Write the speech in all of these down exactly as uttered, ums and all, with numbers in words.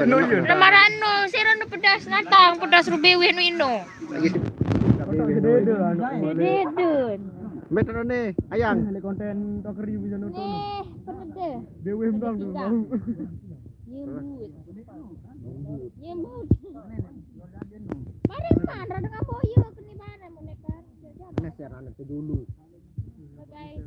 Marano, sira no pedas natang, pedas rubewe no ino. Lagi. Dedon. Mbet ne, ayang. Lek konten TikToker iki bisa nonton. Nih, penede. Dewe mbang tuh. Nyembut. Nyembut. Mari man, rada ngaboyo kene barang, mau nekat. Nah, siaran itu dulu. Guys.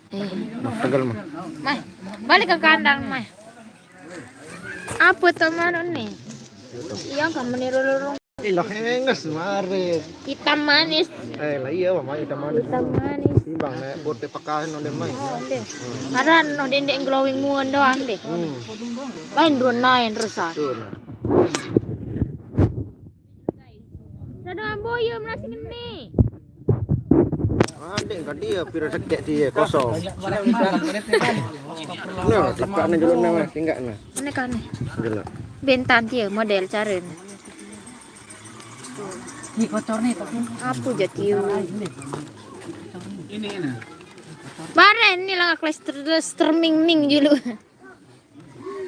Eh, tegal mah. Mai, balik ke kandang, mai. Apa teman nih? Iya, kamu niru lurung. Ilah henges mare. Hitam manis. Eh, lah iya, Mama, hitam manis. Hitam manis. Timbang nek bote pekahan onde mai. Oh, onde. Aran no dendek glowing muon doang deh. Hmm. Lain drone lain terus ah. Tuh, nah. Sada amboyo melas ngene. Adek enggak dia piro sedek dia kosong. Nah, tekane dulu nah, Mas, enggak nah. Ini kan nih. Dulu. Bentan dia model cara ini. Ini kocor nih tapi. Apa jadi? Ini ini. Bareng ini lah cluster streaming ning dulu.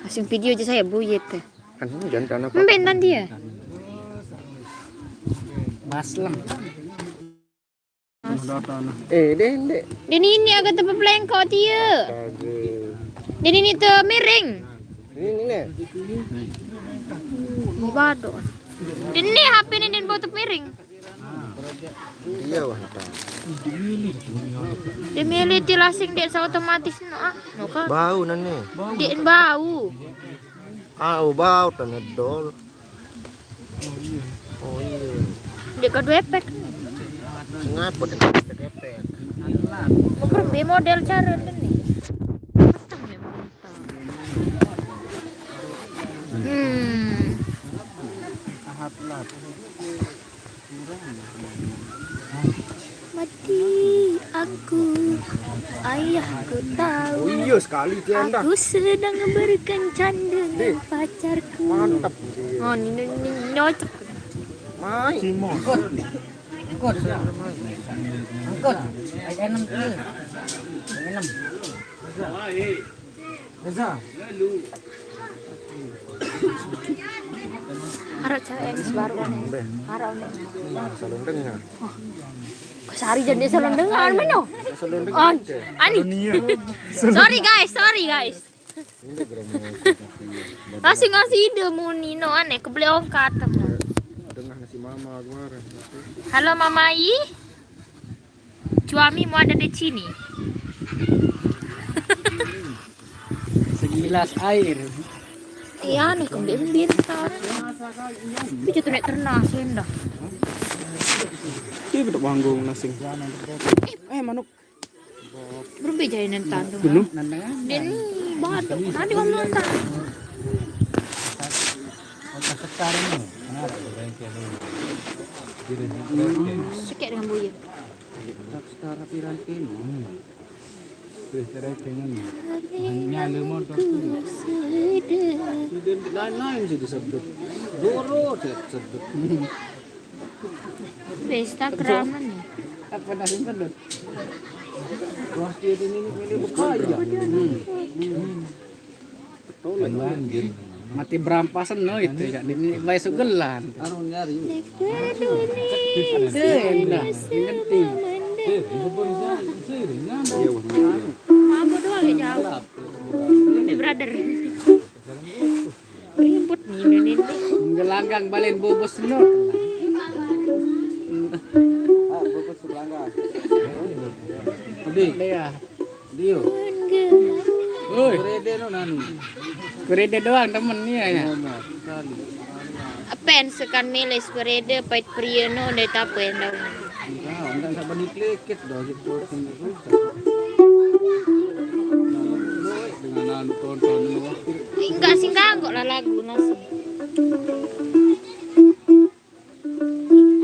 Langsung video aja saya buyet. Kan ini jantan apa? Bentan dia. Maslem. Eh, deh, deh. Dan ini agak tempat pelengkot dia. Dan ini tuh miring. Ini nih. Ibadah. Dan ini H P ini dan botol miring. Iya, wah, apa? Dia milih tilasing dia otomatis no ah, no kan? Bau nane. Dia bau. Ah, oh, bau tanah dol. Oh iya. Dia kado efek. Ngapa dia efek-efek? Mau pergi model cara ini. Hmm. Mati aku, ayahku tahu. Oh iya, sekali dia dah. Aku sedang berkencan dengan pacarku. Mantap. Oh, ini, ini, ini nyocok. Mai. Ikut. Ikut. Ikut. Ai enam tu. Ai enam. Reza. Harap cewek yang baru kan. Harap ni. Salon dengar. Kau sehari jadi salon dengar mana? Salon dengar. On. Ani. Sorry guys, sorry guys. Ini geram. Kasih ngasih ide muni no aneh kebeli ongkat. Dengar nasi mama kemarin. Halo Mama I. Suamimu ada di sini. Segilas air. Iya nih, kembali bintang. Tapi jatuh naik ternak sih dah. Ini bentuk panggung nasi. Eh, manuk. Belum bejain entan tuh. Belum. Dan ini banget tuh. Nanti kamu nonton. Sekek dengan buyut. Setara piranti. Wis cerai dengan nyala motor. Lain-lain sih disebut. Doro disebut. Pesta keraman ya. Apa nasi pedut? Wah, dia ini ini berkaya. Mati berampasan no itu ya, ini bae sugelan. Anu nyari. Nah, ingenting. Apa doang ya jawab. Ini brother. Ribut nih ini nih. Gelanggang balen bobos no. Ah, bobos gelanggang. Adi. Dia. Dio. Oi. Kurede no nanu. Kurede doang temen nih ya. Ngomong sekali. Apen sekan milis kurede pait pria no dai tape yang daun. Enggak, enggak, enggak bani klikit dah gitu. Dengan anu tonton no. Enggak sih, enggak, enggak lah lagu nasi.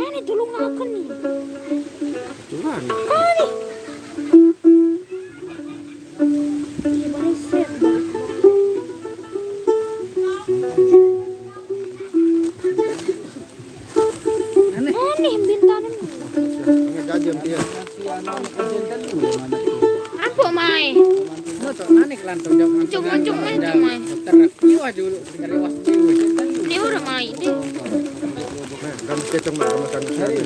Ini tulung akan nih. Tuhan. Ani. Ini bereset. Aneh. Aneh bintang ini. Ini gajah dia. Apa mai? Cuma, cuma, cuma, cuma. Ini orang mai. Ini. Kan kita cuma makan sekali.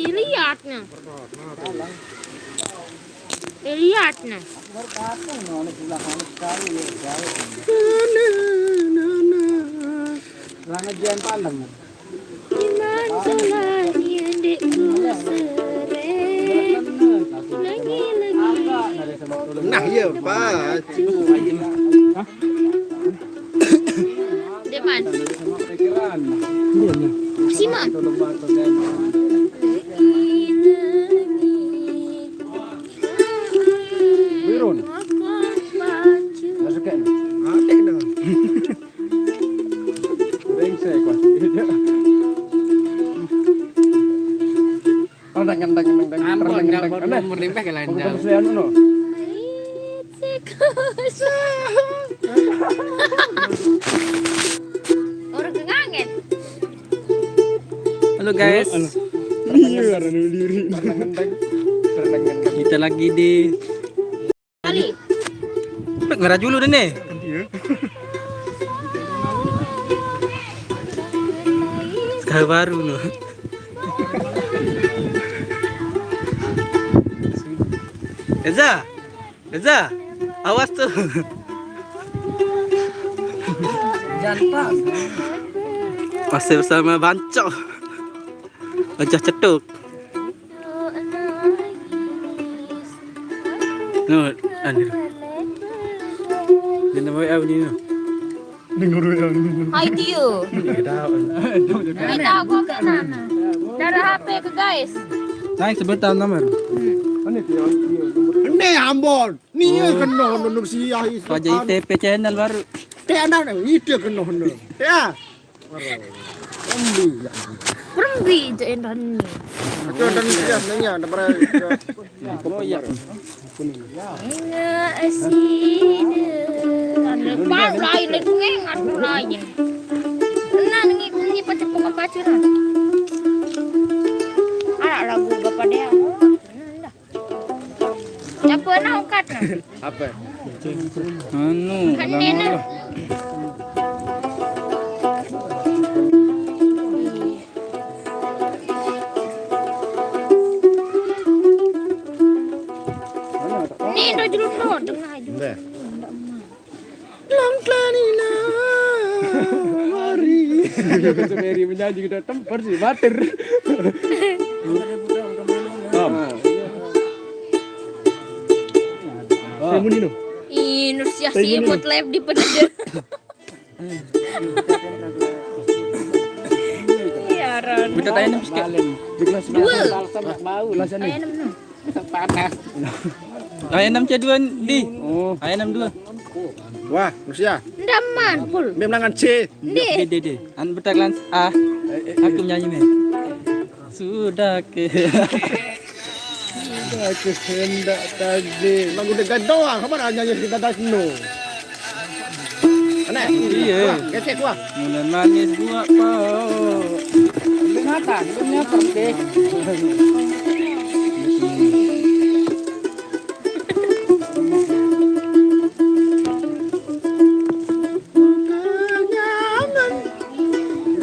Lihat nah. Lihat nah. Lana jian pandang. Iman solani adikku sere. Lagi-lagi. Nah, iya, pas. Depan. Siman. Birun. Masuk kan? Mati dah. Brengsek, pasti. Oh, dang, dang, dang, dang. Ampun, dang, dang, dang. Nomor lima ke lain, dang. Bukan sesuai anu, no. Orang kengangen. Halo, guys. Iya, orang diri. Kita lagi di Kali. Ngerajulu deh nih. Iya. Sekarang baru loh. Eza, Eza, awas tuh. Jantan. Masih bersama Banco. Wajah cetuk. No, anjir. Dia nama W A ni, no. Dengar W A ni. Hai, Tio. Dia tahu. Dia tahu kau ke mana. Dari H P ke, guys. Naik sebentar nomor. Ini dia, dia. Ini Ambon. Ni kena nonton si Yahya. Wajah I T P channel baru. Teh anak ni, itu kena nonton. Ya. Perembi, ya. Perembi je endah ni. Aku dan dia nanya, ada berapa? Oh, iya. Ina asida. Bang, lain, lain, ngengat, lain. Nah, ni, ni, pacar, pacar, pacaran. Anak lagu bapak dia. Siapa nak angkat nak? Apa? Anu, kan nenek. Ni dah jeruk tu, tengah jeruk. Dah. Long Klanina, mari. Mary menyanyi kita temper sih, bater. Tom. Saya muni no. Ih, Nur Sia Saya muni no. Live di penjara. Iya, Ron. Kita tanya nih, Ski. Di kelas dua. Kelas anu. Ayah enam, enam. Panas. Ayah enam C dua, di. Oh. Ayah enam dua. Wah, Rusia. Ndak man, full. Mem nangan C. Di. D, D, D. An betak lan A. Aku nyanyi nih. Sudah ke. Sudah kehendak tadi. Emang udah gak doang, kapan nyanyi kita tak no. Aneh. Iya. Wah, kecek, wah. Mulai manis buat kau. Ingatan, ingatan, deh.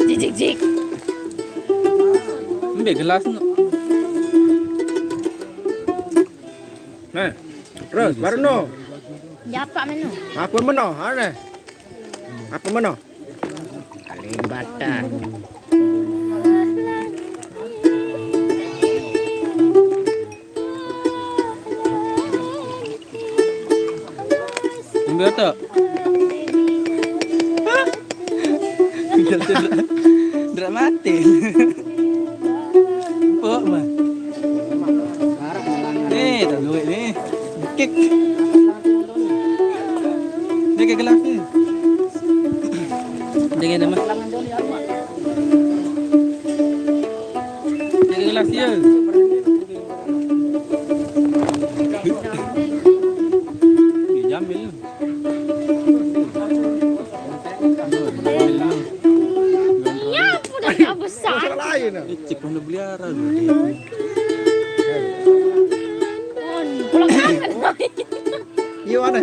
Jik, jik, jik. Ambil gelas no. Nah, terus, baru no. Japa menu. Apa menu? Aneh. Apa menu? Kalimbatan. Betul. Dramatis. Empuk, Mas. Nih, tak duit nih. Kick. Dia ke gelas ni. Dengan nama? Dia ke gelas dia. Dia jambil tu. Iya, udah besar. Lain lah. Cik mana beliara. Pulang kangen. Iya mana?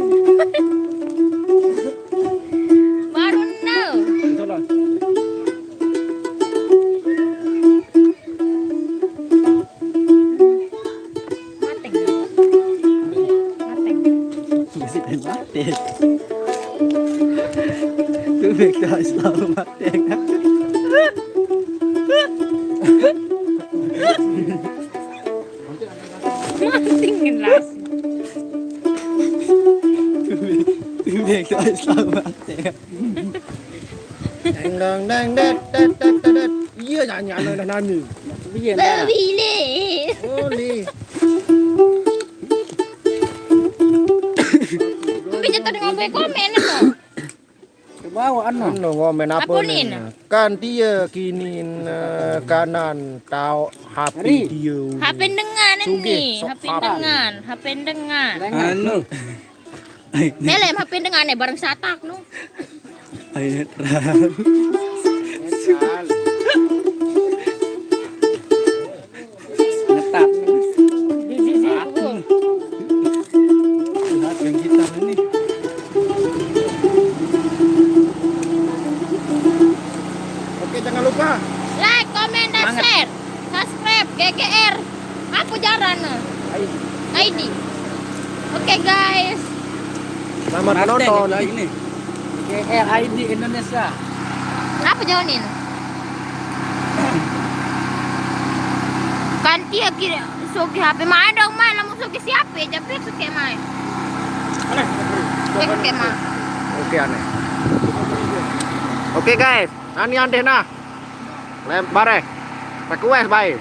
Baru nol. Mateng. Mateng. Masih mati. Tu bek tak selalu mati. Mateng jelas. Tu bek tak selalu mati. Deng dong deng det det det det det. Iya nyanyi anak dah nani. Biar dah. Beli le. Boleh. Tapi jatuh dengan gue komen no. Bawa anu. Anu ngomen apa Apa nih? nih? Kan dia kini eh, kanan tau H P Hari. Dia. H P dengan Sugih, ini, sok H P parah. Dengan, H P dengan. Anu. Melem H P dengan ya bareng satak no. Ayo terang. Ngetap. Lihat yang kita ini. Oke, jangan lupa. Like, comment, dan share. Subscribe G G R. Apa jalan? I D. Oke guys. Selamat menonton. Ini. G R I D Indonesia. Apa jalan ini? Kan dia kira sogi H P main dong main lamun sogi siapa ya jadi suka main. Oke main. Oke aneh. Oke guys, nani andeh nah. Lempar eh. Request baik.